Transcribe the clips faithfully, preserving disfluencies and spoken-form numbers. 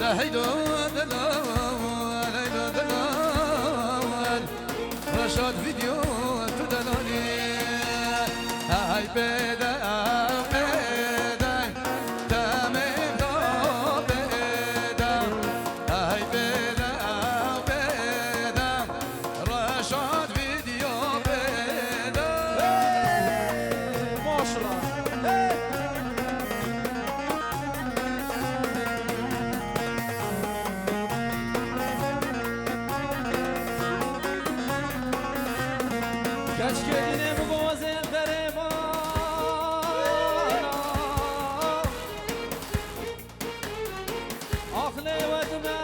Heydo delal, heydo delal. Reşat Video tu delalî. Hey bêde, bêde. Temê da bêde. Hey bêde, bêde. Reşat Video bêde. Hey, maşallah. Hey. Keçkê dînê bigozên derê mana. Ax lê we dimeşim.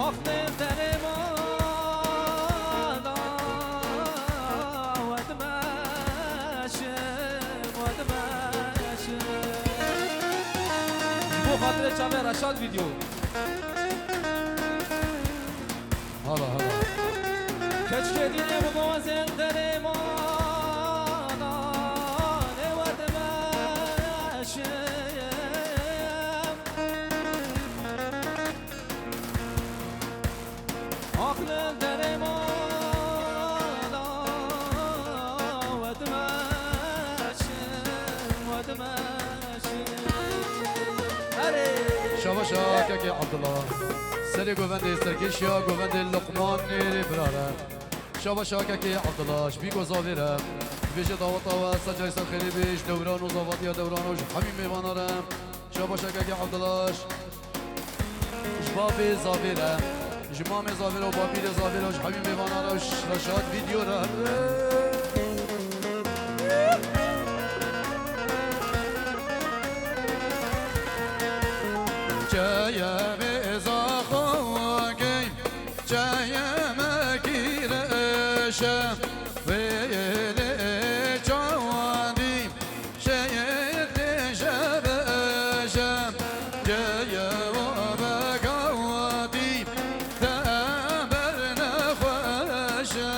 Ax lê derê mana we dimeşim, we dimeşim. Ji bo xatirê çavê Reşad Video. Hala, hala. Keçkê dînê bigozên derê mana, lê we dimeşim. Aqlê derê mana, we dimeşim, we dimeşim. Erê! Şabaşa kekê Abdullah. Serê govendê serkêşiya govendê Luqmanê birare. Şabaşa kekê Abdullah, ji bîko zavê re. Dibêje daweta we ser carî ser xêrê bê, ji dewran û zavatiya dewran û ji hemî mêvana re. Şabaşa kekê Abdullah. Ji babê zavê re, ji mamê zavê re û bapîrê zavê re û ji hemî mêvana re û ji Reşad Video re. Çeyemê zaxokê, çeyemekî reşe, wê lê çawandî. Şehîdê şebeşe, ceye û begatî, te ber nexweşe.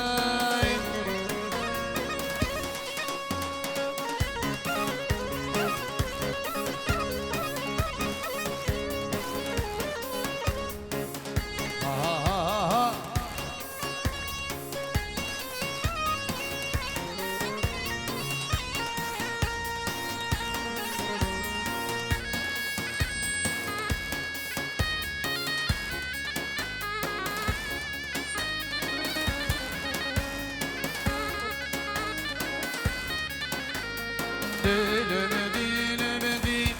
Ha, ha, ha, ha, ha. Dilim, dilim, dil.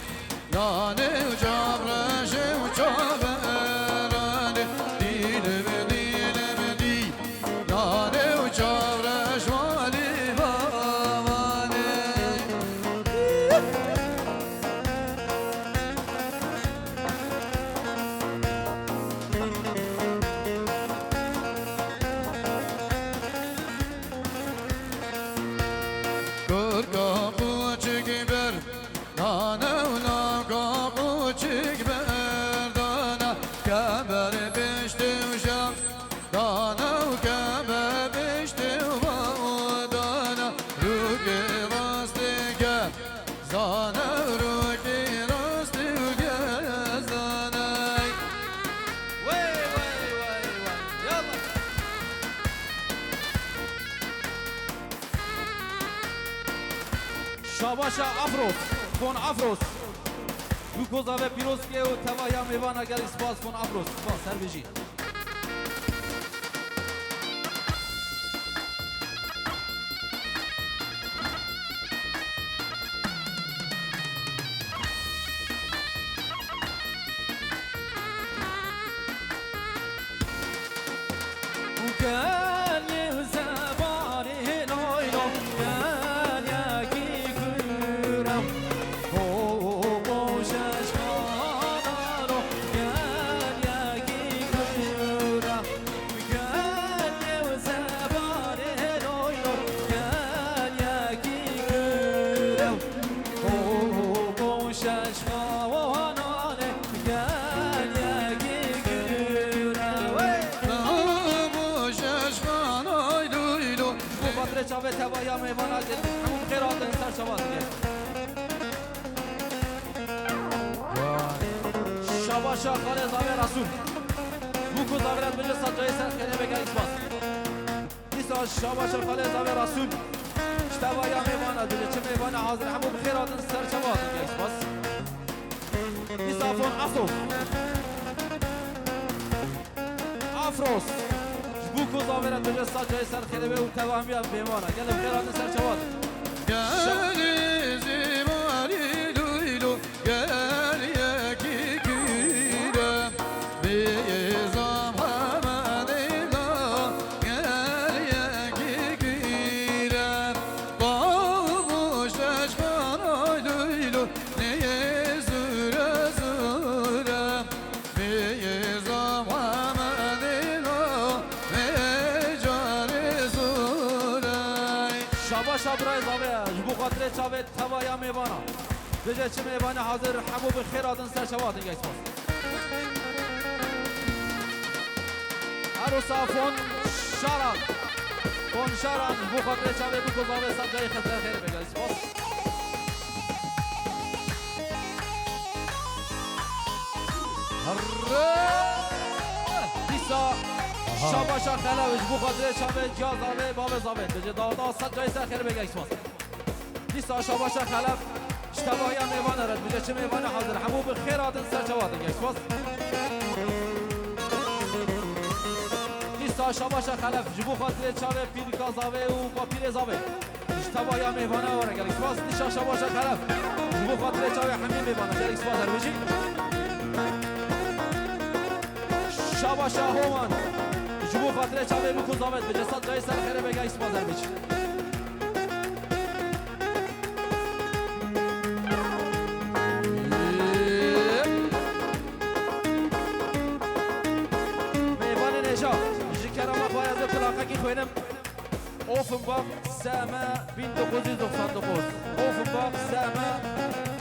Nane û çavreş û çaveranê, dîlim, dîlim, dî. Nane û çavreş walî bavanê. Kurka quçik ber. Dane û laka quçik berdana, keber piştî û şev. Dane û kebe piştî û baw dana, rûkê rastê ke, zane û rûkê rastê û ke zane. Wey, wey, wey, wey. Yallah. Şabaşa Afros, Fon Afros. Glukoza ve pîrozkê û tevahiya mêvana gelek spas Fon Afros. Spas, her bijî. Çavê tevaya mêvana gelin. Hemû bi xêr hatin ser çava dike. Şabaşa xalê zavê Resûl. Bû ku zavê re dibêje sed carî ser xêrê be, gelek spas. Dîsa şabaşa xalê zavê Resûl. Ji tevaya mêvana dibêje çi mêvana hazir, hemû bi xêr hatin ser çava hatin, gelek spas. Dîsa fon Asos. Afros. Ji bo ku zavê re dibêje sed carî ser xêrê be û teva hemiya mêvana. Gelek xêr hatin ser çava. Gelê zêmarî lûylo, gel yekî kîre, bêza Muhammedê la, gel yekî kîre. Bavuş eşqan ay lûylo, neyê zûre zûre. Mêza Muhammedê la, vê carê zûrey. Şabaşa birayê zavê, ji bo xatirê çavê tevaya mêvana. Dibêje çi mêvanê hazir, hemû bi xêr hatin ser çava hatin, gelek spas. Erosa Fon Şaran. Fon Şaran, ji bo xatirê çavê bû ku zavê sed carî xezer xêr be, gelek spas. Herre! Dîsa Aha. Şabaşa Xelef ji bo xatirê çavê ciya zavê, bavê zavê. Dibêje daweta sed carî ser xêrê be, gelek spas. Dîsa Şabaşa Xelef ji tevaya mêvana re dibêje çi mêvane hazir. Hemû bi xêr hatin ser çava hatin, gelek spas. Dîsa Şabaşa Xelef ji bo xatirê çavê pîrka zavê û bapîrê zavê. Ji tevaya mêvana were gelek spas. Dîsa Şabaşa Xelef. Ji bo xatirê çavê hemî mêvana gelek spas her bijî. Şabaşa Homan. Ji bo xatirê çavê bû ku zavê dibêje sed carî ser xêrê be, gelek spas her bijî. Mêvanên hêja, ji kerema xwe ez ê plaqekî xwînim. Offenbach, S M, bin dokuz yüz doksan dokuz. Offenbach, S M,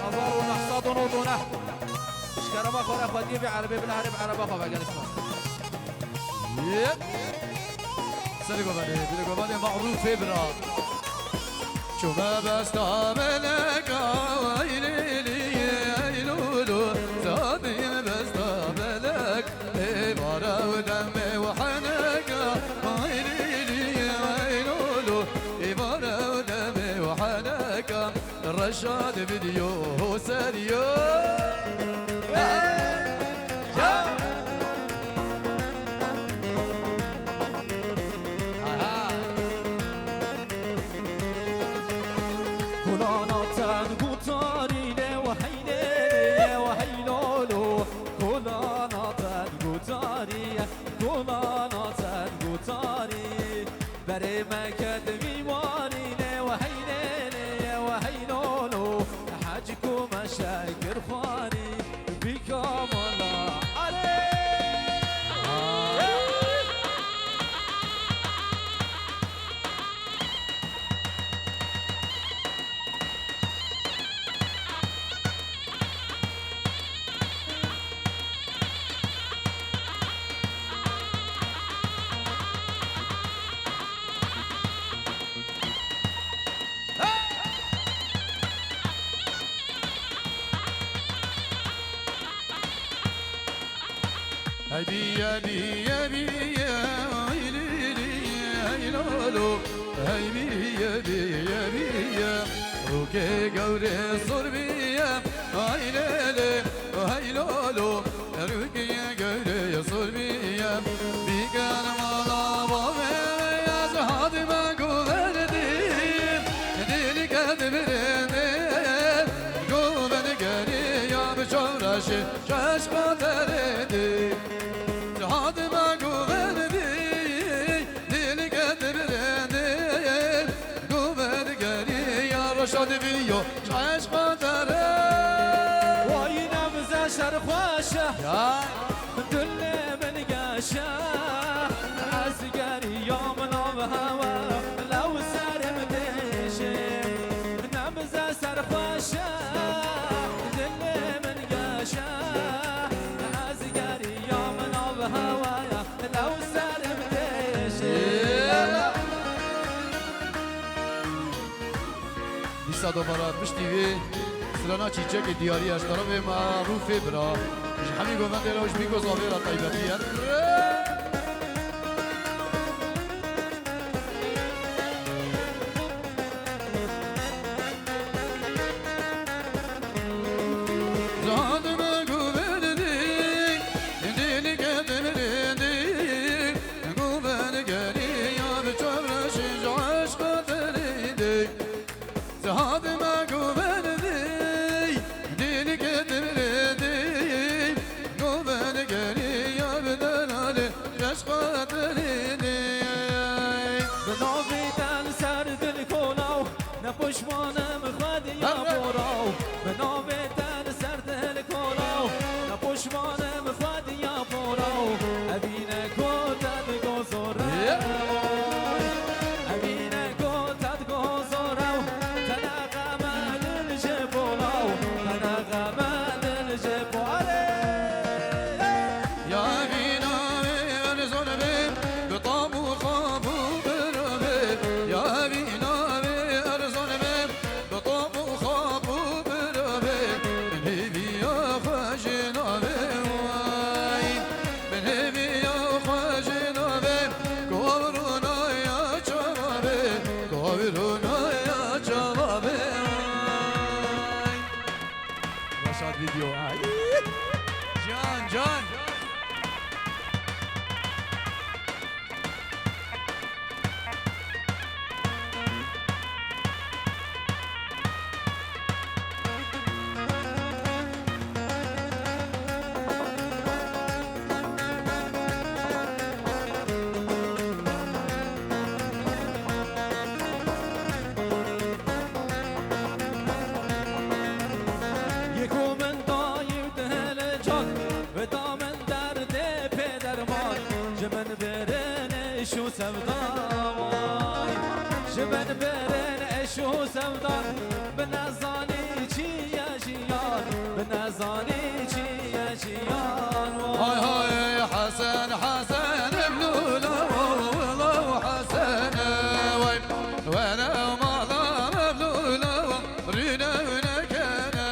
hezar û neh sed û nod û neh. Ji kerema xwe re xwediyê vê erebê bila herê bi ereba xwe vegerişme. Yep. Serê goverê, bîrê goverê marûfê bira. Çûme besta belek, ay lê lê, ay lû lû, zadî besta belek. Êvara û demê û heneka, ay lî lî, ay lû lû. Êvara û demê û heneka, Reşad video ser yo. Hey! Ya! Aha! Kulana ten gutarî lê we hey lê lê, we hey lolo. Kulana ten gutarî ye, kulana ten gutarî. Berê me ked vî warî lê we hey lê lê, we hey lolo. Hec ku me şekir xwarî, bî kamala. Alê! Hey biye, biye, biye, ay li li, hey lolo. Hey biye, biye, biye, rûkê gewrê sor biye, ay lê lê, hey lolo. Rûkê gewrê sor biye, bî gel mala bavê, ez hatime goverdî, dilke divirêne, govend geriya bi çavreşê. Çeşqa te rê dî, cihad me govendî, dilke te birendî, govend geriya roşa diviyo, çeşqa te rê. Way nebze şer xweş e, ya. Dilê min geş e, ez geriyam nav hewe, lew serim têşê. Nebze ser xweş e, dilê min geş e, ez geriyam nav hewaya, lew serim têşê. Sa dubare piştî vê strana çîçekê diyarî ye ji terefê me Rûfê bira. Ji hemî govendê re û ji bîko zavê re taybetî ye. Zadime govendê, dînike temrêndê, govend geriya bi çavreşê ji eşqa derêndê. Zadime govendê, dînike temrêndê, govend geriya bi delalê ji eşqa derêndê. Bi navê te li ser dil kolaw, ne pişman im xwediya boraw. Bi navê te li ser dil kolaw, ne pişman im xwediya boraw. Evîne ku te digo zor e. Evîne ku te digo zor e. Te ne xeme dil ji bolaw. Te ne xeme dil ji bo-, Alê! Ya vîna wê erzon be, bi tam û xab û bir be. Ya vîna wê erzon be, bi tam û xab û bir be. Min hêviya xwe jê nabe way. Min hêviya xwe jê nabe, ku ev rûnaya çawa be, ku ev rûnaya çawa be way. Reşad Video. Ay. Can, can. Yê ku min dayî dihile can, ve da min derdê pê derman. Ji min birin eş û sevda way. Ji min birin eş û sevda. Min nezanî çi ye jiyan, min nezanî çi ye jiyan way. Hay hay Hesen, Hesen, evlûla, wala Hesen, way. Were mala mevlûla rîne wîne kene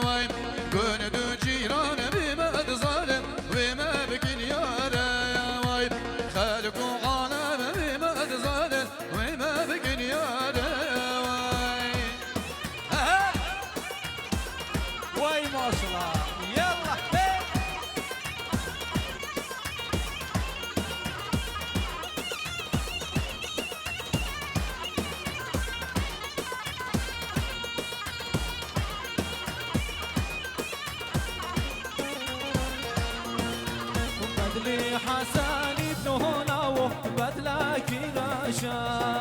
way. Gun du cîran bî me dizane, wê me bikin yare way. Xelk û alem bî me dizane, wê me bikin yare way. Ehe! Way maşallah. Yallah. Hey! Bedlî Hesenî bi nola wo, bedlekî reşe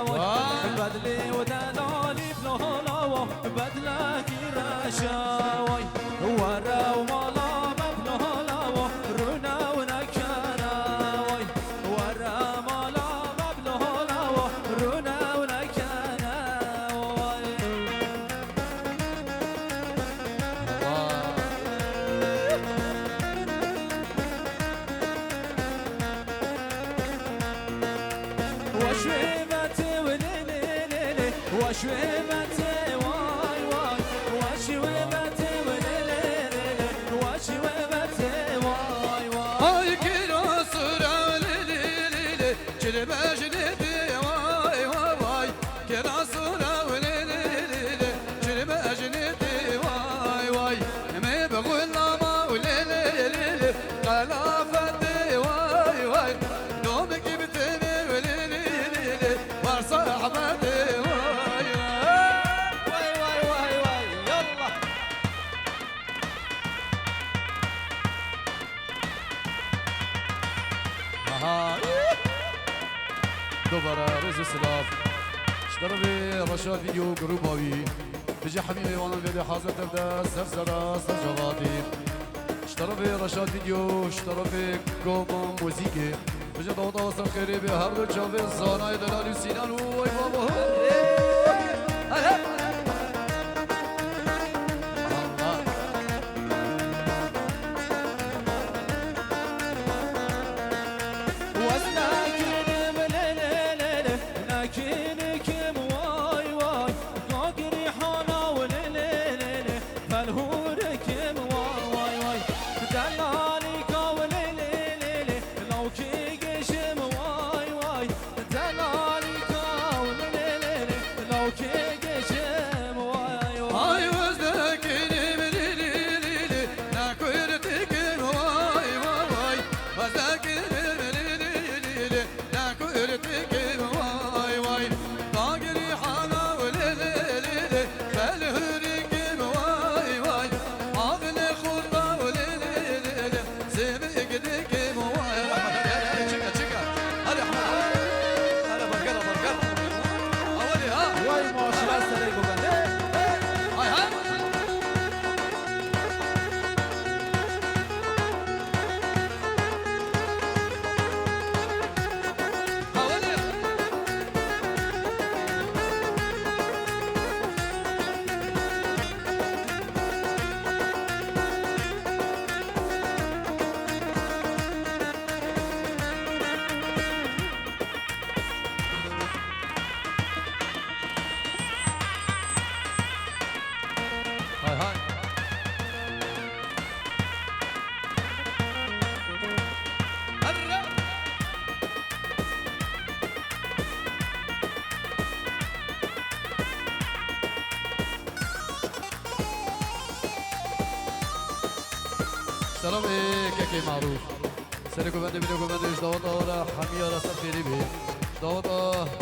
wo. Vay. Bedlî û delalî bi nola wo, bedlekî reşe wo. Were û mala me bi nola wo, rûne û nekene wo. Were mala me bi nola wo, rûne û nekene wo. Weş wê vetê wê lê lê lê lê. Weş wê vetê way way. Weş wê vetê wê lê lê lê lê. Weş wê vetê way way. Ay kira sura lê lê lê lê. Çil bejnê pê way way way. Kira sura lê lê lê lê. Çil bejnê pê way way. Me bi xulama lê lê lê lê. Qelafetê way way. Nomekî bi tenê lê lê lê lê. War sahbetê way way. Way way way way. Yallah. Aha. Dubare rêz û silav. Ji terefê Reşad Video û grûpa wî. Bi cih hemî mêvanan vê de hazir tev de ser sera ser cavatî. Ji terefê Reşad Video, ji terefê Goma Muzîkê. Bi cih daweta we ser xêrê be, her du çavê Zanayê Delal û Sînan û wey babo. Hey, hey. Wez nekinim lê lê lê lê, nekin kim way way. Gagirî hana Selamê kekê Marûf. Serê govendê, binê govendê ji daweta we re hemiya re ser xêrî bê. Ji daweta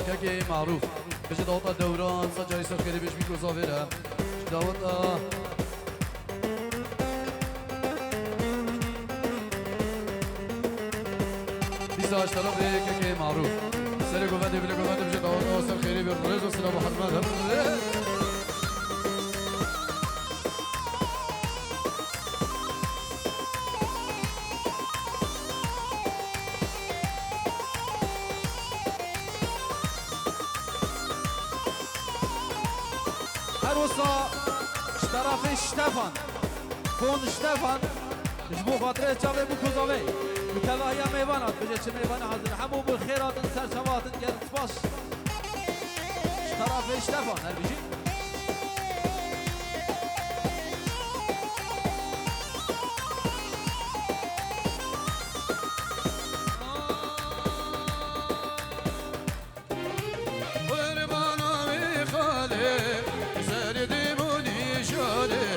kekê Marûf. Bêje daweta Dewran, ser carî ser xêrî bê ji bîk û zavê re. Ji daweta Dîsa ji terefê kekê Marûf. Serê govendê, binê govendê bêje daweta we ser xêrî bê, rêz û silav û hurmet. Her wisa ji terefê Ştefan, Fon Ştefan, ji bo xatirê çavê bû ku zavê, bi tevahiya mêvana, bêje çi mêvana hazir, hemû bi xêr hatin, ser çava hatin, gelek spas. Ji terefê Ştefan, her bijî. Qurbana wî xalê, ser dîm û nîşanê,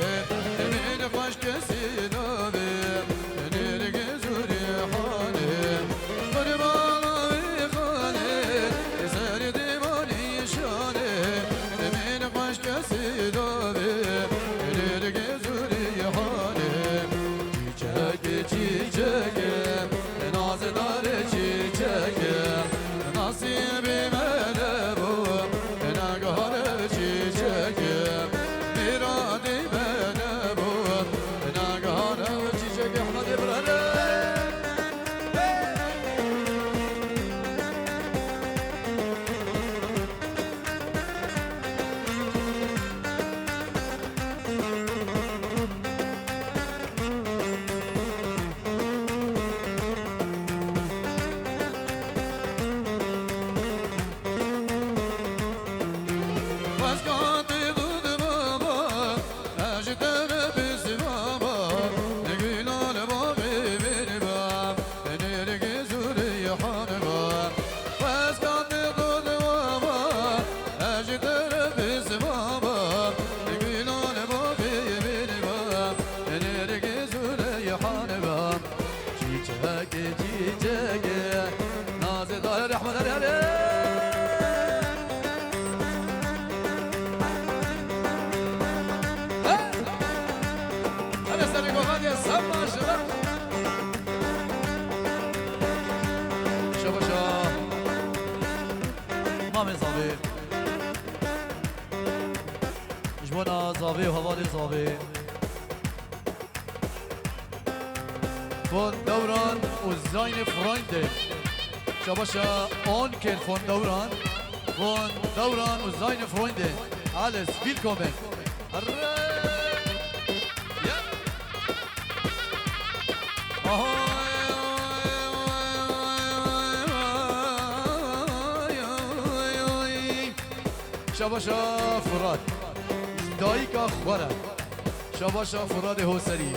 min xweş kesî nabê, Nêrgiz û Rîhanê. Qurbana wî xalê, ser dîm û nîşanê, min xweş kesî nabê, Nêrgiz û Rîhanê. Çîçekê, çîçekê, nazdarê çîçekê, nasîbê me nebû, nagahar ev çîçekê, mîradî me nebû, nagahar ev çîçekê. Hemedê birere. Xwezka te dû di baba, ez ji te re bisimama, ne gula li baxê min ba. Nêrgiz û Rîhan ba, xwezka te dû di baba, ez ji te re bisimama, ne gula li baxê min ba. Nêrgiz û Rîhan ba. Çîçekê, çîçekê, nazê dayê rehmet her herê. He! Hele serê govendê, ser baş, he! Şabaşa. Mamê zavê. Ji bona zavê û hevalê zavê. Von Dewran û seine Freunde. Şabaşa Onkel von Dewran. Von Dewran û seine Freunde. Alles willkommen. Hurra! Ja. Ahoy, ahoy, ahoy, ahoy, ahoy, ahoy, ahoy. Şabaşa Firat. Dayika xwe re. Şabaşa Firatê Hoserî.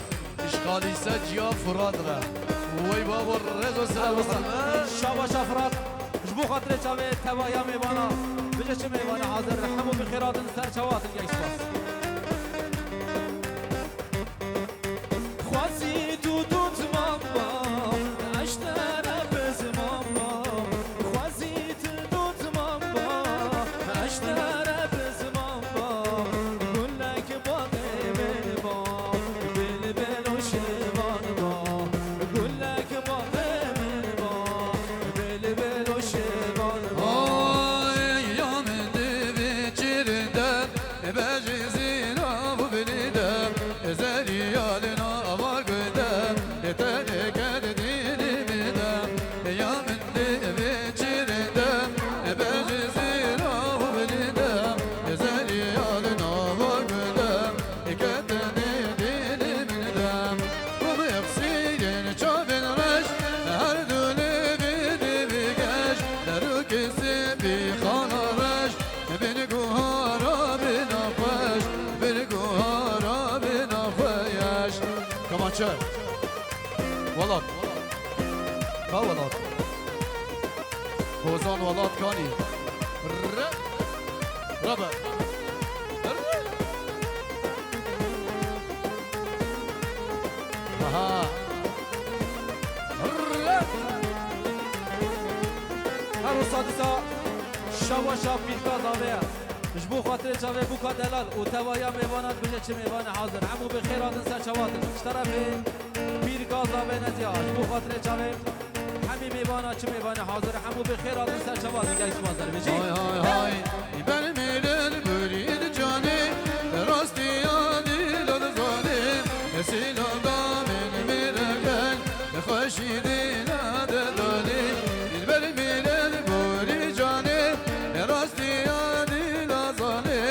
Ji Xalîse Ciya Firat re. Wey babo, rêz û silav. Şabaşa Firat. Ji bo xatirê çavê tevahiya mêvana. Bêje çi mêvana hazir. Hemû bi xêr hatin, ser çava hatin, gelek spas. Xwezî tu dût mamba, eştere biz mamba. Xwezî tu dût mamba, eştere biz mamba. Gulek baxê min ba, bilbil û şivan ba. Gulek baxê min ba, bilbil û şivan ba. Ay, ya min divê çirde, bejî zîna û bilî de, zerîya li nava gul de, tenê ked dîlî min de. Ya min divê çirde, bejî zîna û bilî de, zerîya li nava gul de. Ketine dîlê min de, û eqsîrên çavên reş, her du li vî divî geş, der û kesê bî xana reş, bin guhara bina xweş, bin guhara bina xweş. Kemançe. Welat. Ka welat. Hozan Welat Kanî. Re-, Rebe. Re-, Aha. Disa şewa şa pîrka zavê ye. Ji bo xatirê çavê bûka delal û tevaya mêvanan bije çi mêvanê hazir. Hemû bi xêr hatin ser çava din. Ji terefê pîrka zavê neziya. Ji bo xatirê çavê hemî mêvana çi mêvanê hazir. Hemû bi xêr hatin ser çava din. Gel spas derbêjî. Hay hay hay. Ber mêrel burî canê, rastiya dîla dizanê. Sîla damên mêreken, xweşî dîla de danê. Ber mêrel burî canê, rastiya dîla zanê.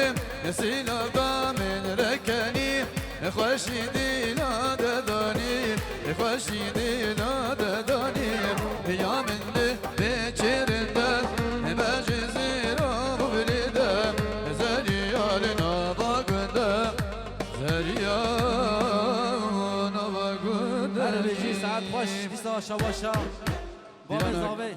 Sîla damên rekenî, xweşî dîla de danî. Xweşî dîla de danî. Ya min li bê çêrin de, bejê zêra bû birê de. Zeriyar nava gund e, zeriyar nava gund e. Her bijî saet xweş, dîsa şewa şa. Bavê zavê.